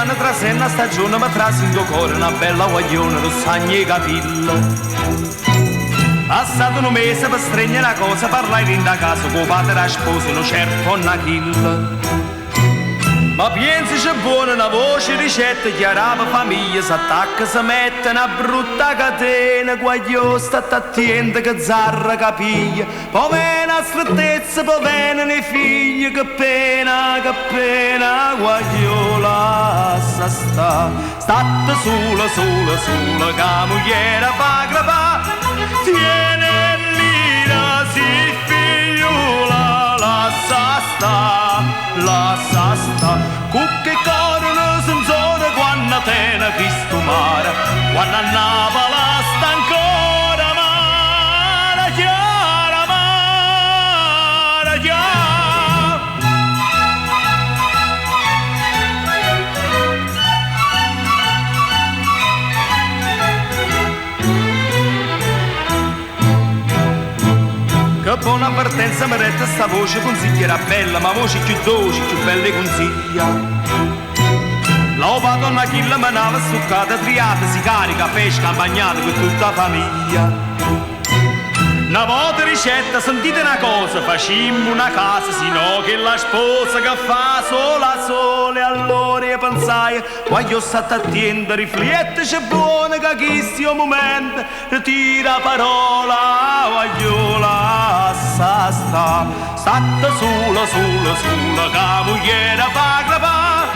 Quanno trasenne 'a stagione me trase 'int' 'o core na bella guagliona russagne 'e capille. Passato nu mese pe stregne na cosa parlai dint' 'a casa cu 'o pate d' 'a sposa nu certo 'Onn'Achille. Ma piensace buono na voce dicette chiarava famiglia s'attacca se mette na brutta catena guagliò statte attiento che zarra ca piglia po' vene 'a strettezza po' veneno 'e figlie che pena che pena guagliò lassa sta statte sulo sulo sulo ca mugliera fa crepà tiene 'e llire si figliola lassa sta lassa sta cu che core uno se 'nzora quanno tene chistu mare quanno a Napule sta ancora mare chiaro mare chiaro. Che bona avvertenza me dette sta voce consigliera bella, ma voce cchiù doce, cchiù bella 'e cunsiglia. L'opa donna chilla menava stuccata triata, sicari, cafè scampagnata cu tutta 'a famiglia. Na vota dicette, sentite na cosa, facimmo na casa, si no chella sposa che fa sola sola. E allora io pensaje, guagliò statte attiento, rifliettece buono ca chisto è 'o mumento, ritira 'a parola, guagliò lassa sta, statte sulo sulo sulo ca mugliera fa crepà.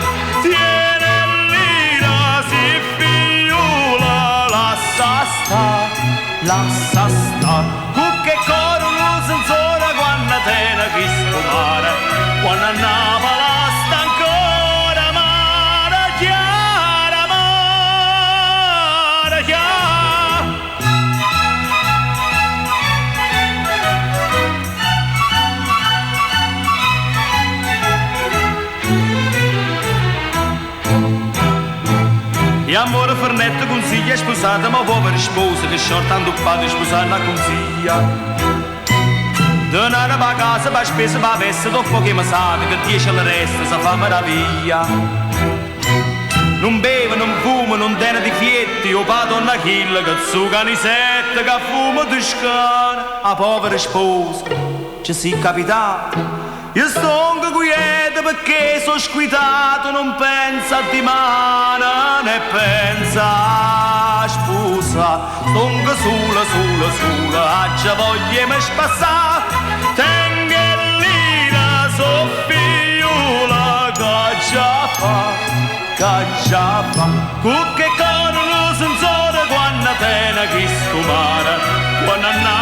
Tiene 'e llire si figliola, lassa sta, lassa sta. Cu che core uno se 'nzora quanno tene chistu mare, quanno a Napule sta ancora mare chiaro, mare chiaro. E ammore fernette cunsiglia spusata ma povera sposa che sciorta 'ntuppata spusà na cunsiglia. Denaro p' 'a casa, p' 'a spesa, p' 'a vesta, doppo che mesate che diece le resta, se fa meraviglia. Nun beve, nun fuma, nun tene difietti, 'o pate 'Onn'Achille che zuca anisette, che fuma tuscano, 'a povera sposa ce si capitato. Io stongo quieto pecché so' squitato, nun penso a dimane, né penso a spusà. Stongo sulo, sulo, sulo, aggio voglia 'e me spassà. Tengo 'e llire, so' figliulo, ch'aggia fa', ch'aggia fa'? Cu che core uno se 'nzora quanno tene chistu mare, quanno a.